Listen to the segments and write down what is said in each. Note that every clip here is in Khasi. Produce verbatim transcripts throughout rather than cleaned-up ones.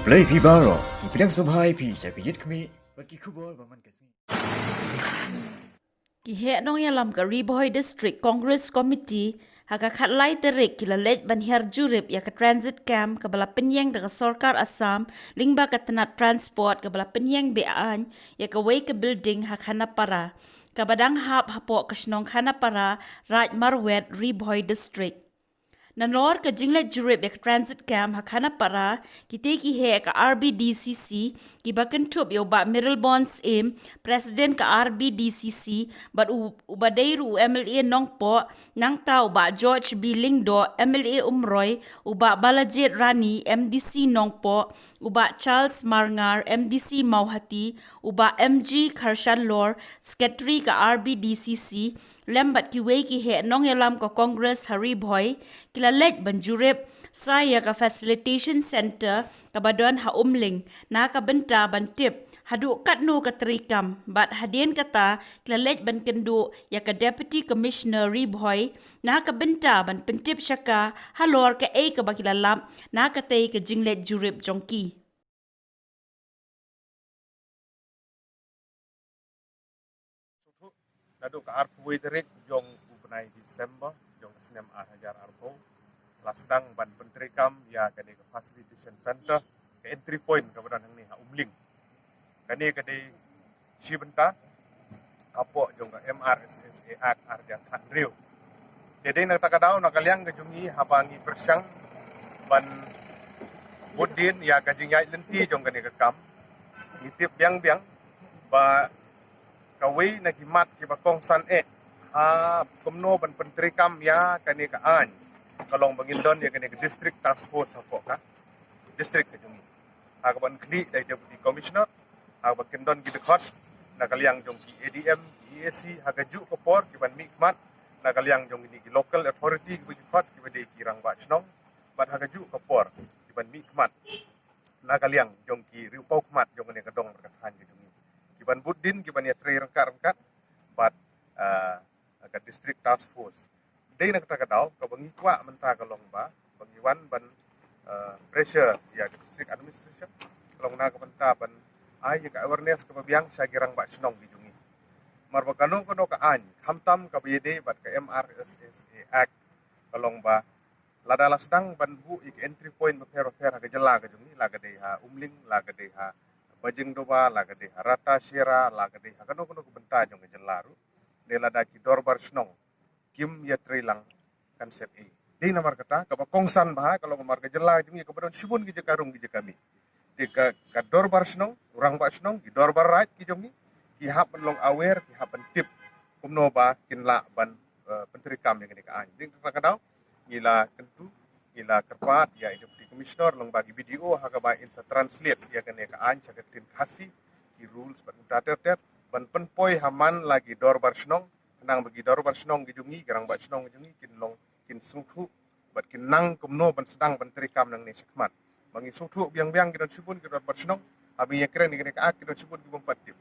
Khublei phi baroh, ngi pdiang sngewbha ïa phi sha ka Ïit Khmih bad ki khubor ba man ka sngi. Ki heh nongïalam ka Ri Bhoi District Congress Committee ha ka khatlai tarik ki la leit ban hiar jurip ïa ka transit camp kaba la pynïeng da ka sorkar Assam lyngba ka tnat transport kaba la pynïeng be-aiñ ïa kawei ka building ha Khanapara, kaba dang hap hapoh ka shnong Khanapara, Raid Marwet, Ri Bhoi District. Nalor ka jingleit jurip ïa ka transit camp ha Khanapara, kitei ki heh ka R B D C C, kiba kynthup ïa u Bah Mayralborn Syiem, President ka R B D C C, bad u, uba dei ruh u M L A Nongpoh, nangta u Bah George B Lyngdoh, M L A Umroi, u Bah Balajied Rani, M D C Nongpoh, u Bah Charles Marngar, M D C Mawhati, u Bah M G Kharshanlor, Secretary ka R B D C C, lem bad kiwei ki heh nongïalam ka Congress ha Ri Bhoi, ki la leit ban jurip sa ïa ka Facilitation Centre kaba don ha Umling, na ka bynta ban tip haduh katno ka treikam, bad hadien kata ki la leit ban kynduh ïa ka Deputy Commissioner Ri Bhoi na ka bynta ban pyntip sha ka halor kaei kaba ki la lap na katei ka jingleit jurip jong ki. Naduh ka arphew tarik jong u bnai December jong ka snem ar hajar arphew, la sdang ban pyntreikam ïa kane ka Facilitation Centre, ka entry point kaba don hangne ha Umling. Kane ka dei shi bynta hapoh jong ka M R S S A Act ar hajar khathynriew. Te dei na kata ka daw, na ka liang ka jong ngi, haba ngi pyrshang ban bud dien ïa ka jingïaid lynti jong kane ka kam, ngi tip biang biang ba kawei na ki mat kiba kongsan eh ha kumno ban pyntreikam ïa kane ka aiñ, ka long ba ngin don ïa kane ka District Task Force hapoh ka district ka jong ngi, ha kaba khlieh da i Deputy Commissioner, ha kaba kin don ki dkhot na ka liang jong ki A D M, ki E A C, ha kajuh ka por ki ban mihkhmat na ka liang jong kine ki local authority kiba ju khot, kiba dei ki rangbah shnong, bad ha kajuh ka por ki ban mihkhmat na ka liang jong ki riewpawkhmat jong kane ka dong bad ka thaiñ ka jong ngi, ki ban bud dien, ki ban ïatrei ryngkat ryngkat bad, ah, ka District Task Force. Dei na kata ka daw, kaba ngi kwah mynta ka long ba, ba ngi wan ban, ah, pressure ïa ka District Administration, ka long na ka bynta ban ai ïa ka awareness kaba biang sha ki rangbah shnong ki jong ngi. Namar ba kano kano ka aiñ, khamtam kaba ïadei bad ka M R S S A Act, ka long ba lada la sdang ban buh ïa ka entry point bapher bapher ha ka jylla ka jong ngi, la ka dei ha Umling, la ka dei ha Bajingdoba, la ka dei ha Ratasera, la ka dei ha kano kano ka bynta jong ka jylla ruh, ne lada ki dorbar shnong kim ïatrei lang, kan sep ei. Dei namar kata kaba kongsan bha, ka long namar ka jylla jong ngi kaba don shibun ki jaka rung ki jaka mih. Te ka, ka dorbar shnong, u rangbah shnong, ki dorbar raid ki jong ngi, ki hap ban long aware, ki hap ban tip kumno ba kin lah ban, eh, pyntreikam ïa kane ka aiñ. Dei na kata ka daw, ngi la kyntu, ngi la kyrpad ïa i Deputy Commissioner, long ba ki B D O, ha kaba in sa translate ïa kane ka aiñ sha ka ktien Khasi, ki rules bad kumta ter ter, ban pynpoi ha man la ki dorbar shnong, khnang ba ki dorbar shnong ki jong ngi, ki rangbah shnong ki jong ngi, kin long, kin sngewthuh bad kin nang kumno ban sdang ban treikam nangne shakhmat. Ba ngi sngewthuh biang biang ki don shibun ki dorbar shnong, haba ngi ïakren ïa kane ka Act ki don shibun ki bym pat tip.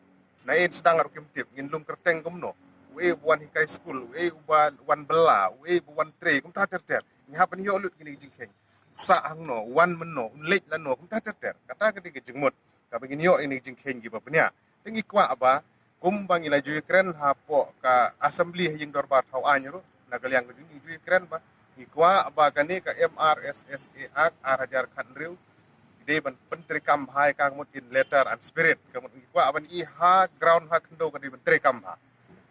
Na ei sdang ruh kim tip, ngin lum kyrteng kumno? Uei uba wan hikai skul, uei uba wan bylla, uei uba wan trei, kumta ter ter. Ngi hap ban ïoh lut kine ki jingkheiñ. U sah hangno, u wan mynno, un leit lano, kumta ter ter. Kata ka dei ka jingmut kaba ngin ïoh ïa kine ki jingkheiñ kiba bniah. Te ngi kwah ba kumba ngi la ju ïakren hapoh ka Assembly ha ïing dorbar thaw aiñ ruh, na ka liang ka jong ngi ju ïakren ba ngi kwah ba kane ka M R S S A Act ar hajar khathynriew, dei ban pyntreikam bha ïa ka, ka mut in letter and spirit, ka mut ngi kwah ban i ha ground ha khyndew ka dei ban treikam bha.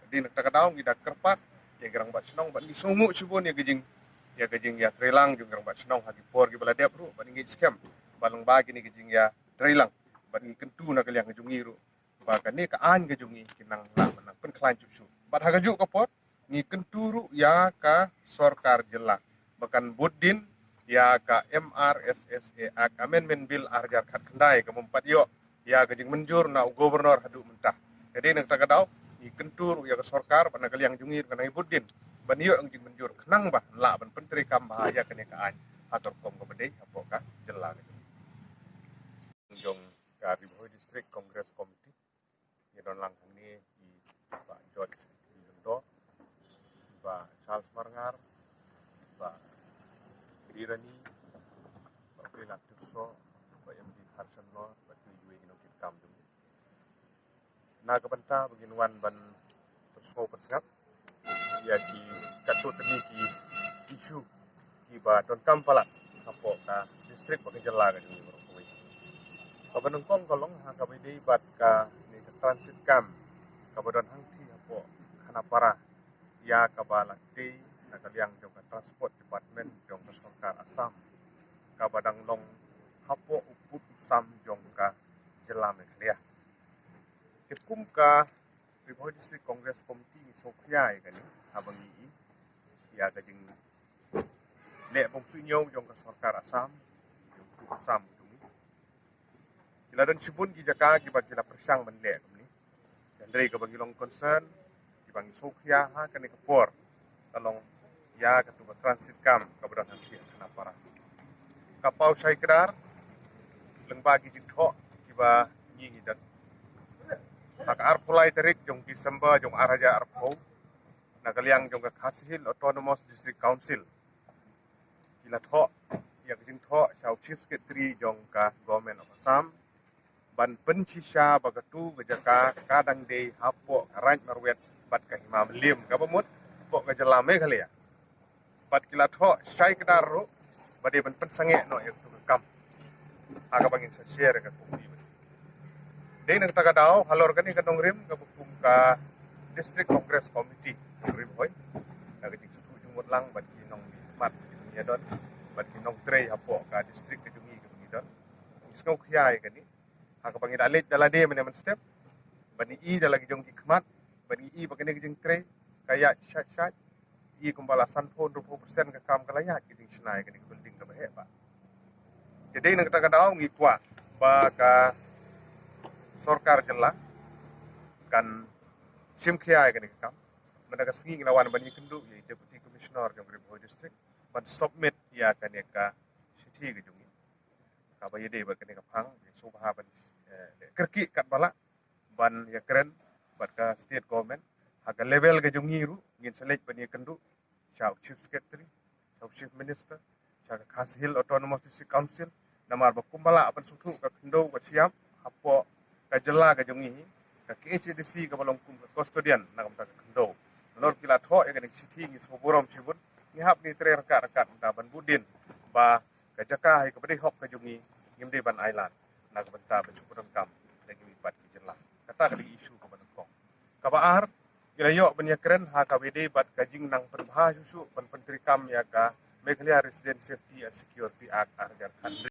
Dei na kata ka daw ngi da kyrpad ïa ki rangbah shnong bad ngi sngewnguh shibun ïa ka jing, ïa ka jingïatreilang jong ki rangbah shnong ha ki por kiba la dep ruh, bad ngi skhem ba lyngba kine ki jingïatreilang bad ngi kyntu na ka liang ka jong ngi ruh ba kane ka aiñ ka jong ngi kin nang lah ban nang pynkhlaiñ shuh shuh. Bad ha kajuh ka por ngi kyntu ruh ïa ka sorkar jylla ba kan bud dien ïa ka M R S S A Act Amendment Bill ar hajar khatkhyndai, ka bym pat ïoh ïa ka jingmynjur na u Governor haduh mynta. Ka dei na kata ka daw ngi kyntu ruh ïa ka sorkar bad na ka liang jong ngi ruh kan nang bud dien ban ïoh ïa ka jingmynjur khnang ba lah ban pyntreikam bha ïa kane ka aiñ ha ka rukom kaba dei hapoh ka jylla ka jong ngi. Jong ka Ri Bhoi District Congress Committee, ngi don lang hangne i Bah George Lyngdoh, Bah Charles Marngar, Bah Ri Rani, Bah Pela Tyrso, Em ji khar chan lo bad tu yue ino ki kam jong. Na ka bynta ba ngin wan ban pynsngew pynsngap ïa ki katto katne ki issue kiba donkam palat hapoh ka district bad ka jylla ka jong ngi baroh kawei. Kaba nyngkong ka long ha kaba ïadei bad kane ka transit camp kaba don hangtei hapoh Khanapara, ïa kaba la tei na ka liang jong ka Transport Department jong ka sorkar Assam, kaba dang long hapoh u pud u sam jong ka jylla Meghalaya. Te kum ka Ri Bhoi District Congress Committee ngi sngewkhia ïa kane haba ngi i ïa ka jingleh bym suidñiew jong ka sorkar Assam jong u pud u sam jong ngi. Ki la don shibun ki jaka kiba ki la pyrshang ban leh kumne. Hynrei kaba ngi long concern, kiba ngi sngewkhia ha kane ka por, ka long ïa katu ka transit camp kaba don hangtei ha Khanapara. Ka paw shai kdar lyngba ki jingthoh kiba ngi ngi don ha ka arphew lai tarik jong December jong ar hajar arphew, na ka liang jong ka Khasi Hills Autonomous District Council, ki la thoh ïa ka jingthoh sha u Chief Secretary jong ka Government of Assam ban pynshisha ba katu ka jaka ka dang dei hapoh ka Raid Marwet bad ka Hima Mylliem, kaba mut hapoh ka jylla Meghalaya. Bad ki la thoh shai kdar ruh ba dei ban pynsangeh noh ïa katu ka kam ha kaba ngin sa share ïa ka kumne. Dei na kata ka daw halor kane ka nongrim kaba kum ka District Congress Committee ka Ri Bhoi, ka jingsngewthuh jingmut lang bad ki nongmihkhmat ki nongïadon bad ki nongtrei hapoh ka district ka jong ngi kaba ngi don, ngi sngewkhia ïa kane ha kaba ngi da leit da lade mynne mynstep, ban i da la ki jong ki khmat, ban i ba kane ka jingtrei ka ïaid shait shait, i kumba la sanphew hynriewphew percent ka kam ka la ïaid, ka jingshna ïa kane ka building kaba heh bha. Te dei na kata ka daw ngi kwah ba ka sorkar jylla kan shim khia ïa kane ka kam. Mynta ka sngi ngi la wan ban ïakynduh ïa i Deputy Commissioner jong Ri Bhoi District ban submit ïa kane ka shithi ka jong ngi kaba ïadei bad kane ka phang. Ngi sngewbha ban, eh, kyrkieh katba lah ban ïakren bad ka state government. Ha ka level ka jong ngi ruh ngin sa leit ban ïakynduh sha u Chief Secretary, sha u Chief Minister, sha ka Khasi Hills Autonomous District Council, namar ba kumba lah ban sngewthuh ka khyndew ka shyiap hapoh ka jylla ka jong ngi, ka K H A D C kaba long kum ka custodian na ka bynta ka khyndew. Nalor ki la thoh ïa kane ka shithi ngi sngewburom shibun, ngi hap ngi trei ryngkat ryngkat mynta ban bud dien ba ka jaka ha kaba dei hok ka jong ngi ngim dei ban ailad na ka bynta ban shu pyndonkam da ki mihpat ki jylla. Kata ka dei issue kaba nyngkong. Kaba ar, ki la ïoh ban ïakren ha kaba ïadei bad ka jingnang pynbha shuh shuh ban pyntreikam ïa ka Meghalaya Resident Safety and Security Act ar hajar khathynriew.